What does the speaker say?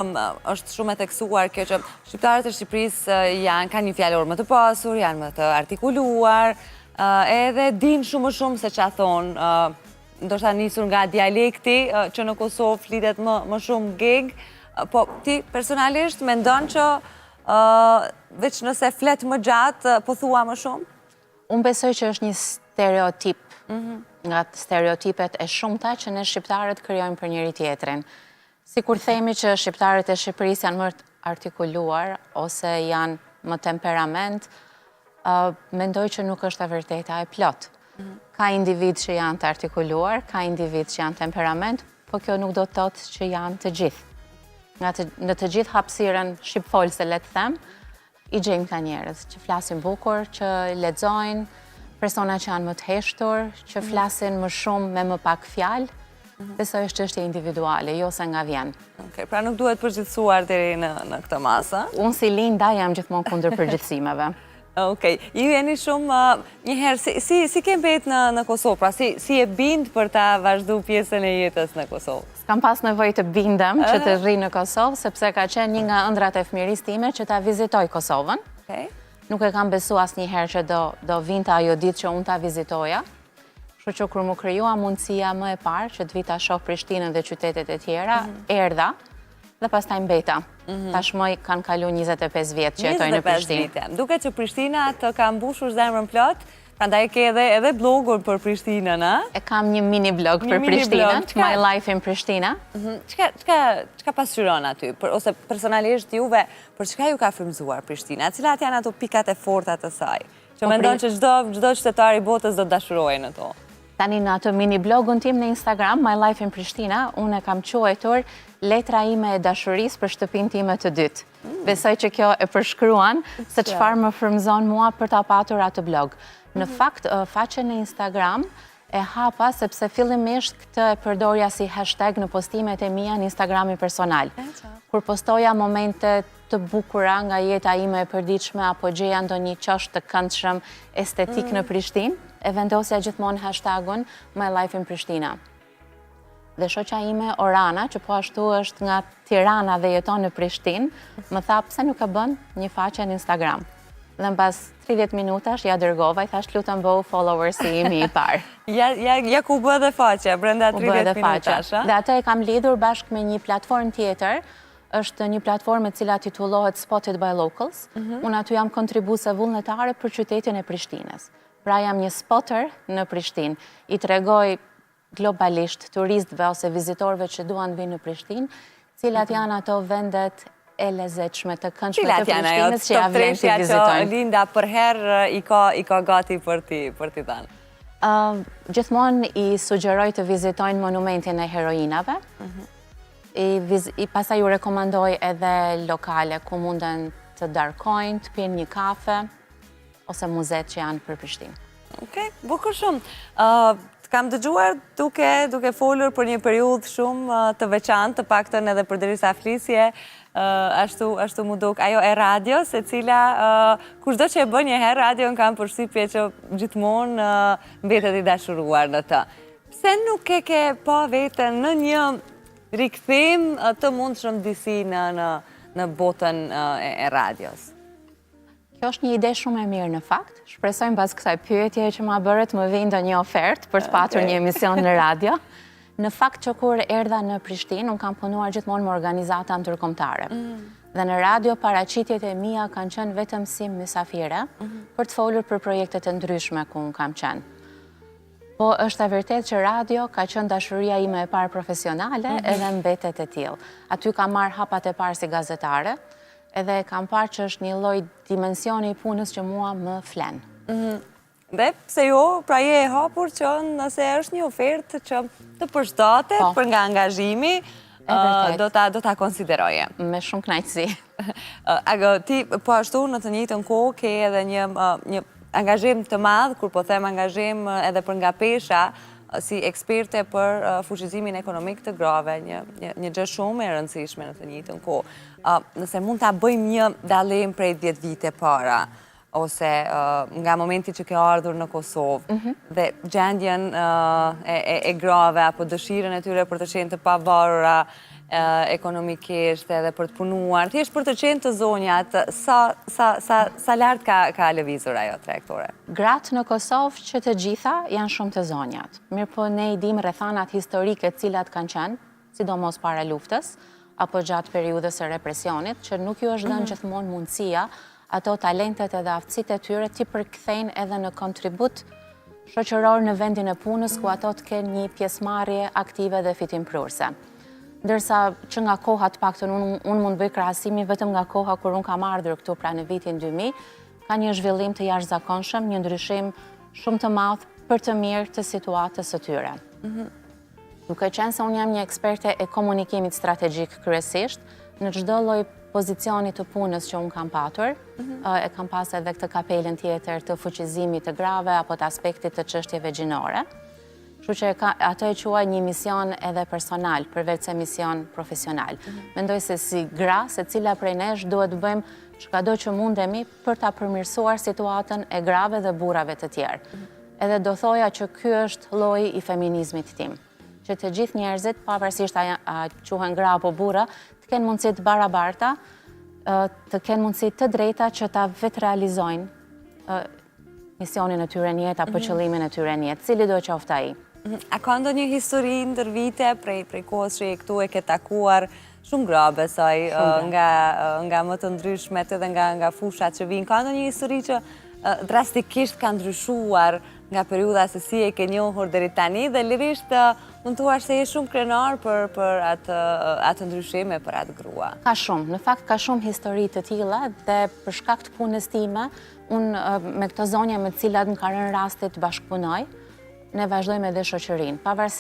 Është shumë e theksuar kjo që shqiptarët e Shqipërisë janë kanë një fjalor më të pasur, janë më të artikuluar, edhe dinë shumë më shumë se ça thonë, ndoshta nisur nga dialekti që në Kosovë flitet më, më shumë geg, po ti personalisht mendon që veç nëse flet më gjatë, po thua më shumë? Unë besoj që është një stereotip, mhm. nga stereotipet e shumta që ne shqiptarët krijojmë për njëri tjetrin. Sikur themi që shqiptarët e Shqipërisë janë më të artikuluar ose janë më temperament, mendoj që nuk është e vërteta e plotë. Mhm. Ka individ që janë të artikuluar, ka individ që janë temperament, po kjo nuk do të thotë që janë të gjithë. Në të gjithë hapësirën shqipfolëse, le të them, I gjejmë këta njerëz që flasin bukur, që lexojnë, persona që janë më të heshtur, që mhm. flasin më shumë me më pak fjalë. Mhm. Besoj është çështje individuale, jo se nga vjen. Okej, pra nuk duhet përgjithësuar deri në në këtë masë. Unë si Linda jam gjithmonë kundër përgjithësimeve. Okej, ju jeni shumë një herë si si si ke mbet në në Kosovë, pra si si je bind për ta vazhdu pjesën e jetës në Kosovë? S'kam pas nevojë të bindem që të rri në Kosovë, sepse ka qenë një nga ëndrrat e fëmijërisë time që ta vizitoj Kosovën. Nuk e kam besu asnjëherë që do, do vinte ajo ditë që unë ta vizitoja. Kështu që kur m'u krijua mundësia më e parë që të vi ta shoh Prishtinën dhe qytetet e tjera, mhm. erdha dhe pastaj mbeta. Mhm. Tashmë kanë kalu 25 vjet që jetoj në Prishtinë. 25 vite. Duket që Prishtina të ka mbushur zemrën plot, Prandaj ke edhe edhe blogun për Prishtinën, a? E kam një mini blog për Prishtinën, My Life in Prishtina. Mhm. Çka çka çka pasqyron aty? Për ose personalisht juve, për çka ju ka frymëzuar Prishtina? Cilat janë ato pikat e forta të saj? Që po mendon që çdo çdo qytetar i botës do të dashurohej në to. Tani në atë mini blogun tim në Instagram, My Life in Prishtina, unë e kam quajtur letra ime e dashurisë për shtëpinë time të dytë. Mm. Besoj që kjo e përshkruan se çfarë më frymëzon mua për ta patur atë blog. Në mhm. fakt, faqen në Instagram e hapa sepse fillimisht këtë e përdorja si hashtag në postimet e mia në Instagramin personal. Kur postoja momente të bukura nga jeta ime e përditshme apo gjeja ndonjë qosh të këndshëm estetik në mm. Prishtinë, e vendosja gjithmonë hashtagun My Life in Prishtina. Dhe shoqja ime Orana, që po ashtu është nga Tirana dhe jeton në Prishtinë, më tha pse nuk e bën një faqe në Instagram. Dhe mbas 30 minutash ia dërgova, i thash lutem bëhu followersi im i parë. Ja, ja, ja ku u bë dhe faqja, brenda 30 minutash. Dhe atë e kam lidhur bashkë me një platformë tjetër, është një platformë e cila titullohet Spotted by Locals. Mhm. Unë aty jam kontribuese vullnetare për qytetin e Prishtinës. Pra jam një spotter në Prishtinë. I tregoj globalisht turistëve ose vizitorëve që duan të vinë në Prishtinë, cilat mhm. janë ato vendet e lezetshme të këndshme të Prishtinës që ja vlen t'i vizitojnë. Që Linda përherë i ka i ka gati për t'i për t'i dhënë. Gjithmonë i sugjeroj të vizitojnë monumentin e heroinave. Mhm. I, i pastaj ju rekomandoj edhe lokale ku munden të darkojnë, të pinë një kafe ose muzetë që janë për Prishtinë. Okej, bukur shumë. Të kam dëgjuar duke, duke folur për një periudhë shumë të veçantë, të paktën edhe përderisa flisje, ashtu, ashtu m'u duk ajo e radios, e cila kushdo që e bën një herë radion kam përshtypje që gjithmonë mbetet i dashuruar në të. Pse nuk e ke pa veten në një rikthim të mundshëm disi në, në, në botën e, e radios? Kjo është një ide shumë e mirë në fakt. Shpresoj mbas kësaj pyetje që ma bërët më vijë ndonjë ofertë për të patur një emision në radio. Në fakt që kur erdha në Prishtinë, unë kam punuar gjithmonë me organizata ndërkombëtare. Mm. Dhe në radio paraqitjet e mia kanë qenë vetëm si mysafire mm-hmm. për të folur për projektet e ndryshme ku unë kam qenë. Po është e vërtetë që radio ka qenë dashuria ime e parë profesionale mm-hmm. edhe mbetet e tillë. Aty kam marrë hapat e parë si gazetare, Edhe e kam parë që është një lloj dimensioni i punës që mua më flen. Mhm. Dhe pse jo, pra je e hapur që nëse është një ofertë që të përshtatet po. për nga angazhimi, do ta do ta konsideroje. Me shumë kënaqësi. A ti po ashtu në të njëjtën kohë ke edhe një një angazhim të madh, kur po them angazhim edhe për nga pesha, si eksperte për fuqizimin ekonomik të grave, një, një, një gjë shumë e rëndësishme në të njëjtën kohë. Nëse mund ta bëjmë një dallim prej 10 vite para, ose nga momenti që ke ardhur në Kosovë, mhm. dhe gjendjen e, e, e grave, apo dëshirën e tyre për të qenë të pavarura, ekonomikisht edhe për të punuar, thjesht për të qenë të zonjat, sa, sa, sa, sa lart ka, ka lëvizur ajo trajektore? Gratë në Kosovë që të gjitha janë shumë të zonjat. Mirëpo ne i dim rrethanat historike cilat kanë qenë, sidomos para luftës, apo gjatë periudhës së represionit, që nuk ju është dhënë mhm. gjithmonë mundësia ato talentet edhe aftësitë e tyre t'i përkthejnë edhe në kontribut shoqëror në vendin e punës ku ato të kenë një pjesëmarrje aktive dhe fitimprurëse. Ndërsa që nga koha të paktën unë unë mund të bëj krahasimin vetëm nga koha kur unë kam ardhur këtu pra në vitin 2000, ka një zhvillim të jashtëzakonshëm, një ndryshim shumë të madh për të mirë të situatës së tyre. Mhm. Duke qenë se unë jam një eksperte e komunikimit strategjik kryesisht, në çdo lloj pozicioni të punës që unë kam patur, mhm. e kam pas edhe këtë kapelën tjetër të fuqizimit të grave apo të aspektit të çështjeve gjinore. Kështu që ato e quaj një mision edhe personal, përveç se mision profesional. Mhm. Mendoj se si gra, secila prej nesh duhet të bëjmë çkado që mundemi për ta përmirësuar situatën e grave dhe burrave të tjerë. Mhm. Edhe do thoja që ky është lloji i feminizmit tim. Që të gjithë njerëzit, pavarësisht a quhen gra apo burra, të kenë mundësi të barabarta, të kenë mundësi të drejta që ta vetërealizojnë misionin e tyre në jetë apo mhm. qëllimin e tyre në jetë, cilido qoftë ai. Mhm. A ka ndonjë histori ndër vite prej prej kohës që je këtu e ke takuar shumë gra besoj nga nga më të ndryshmet edhe nga nga fushat që vijnë. Ka ndonjë histori që drastikisht ka ndryshuar nga periudha se si e ke njohur deri tani dhe lirisht mund të thuash se je shumë krenar për për atë atë ndryshim e për atë grua. Ka shumë, në fakt ka shumë histori të tilla dhe për shkak të punës time, unë me këto zonja me të cilat më ka rënë rasti të bashkëpunoj, ne vazhdojmë edhe shoqërinë. Pavarësisht.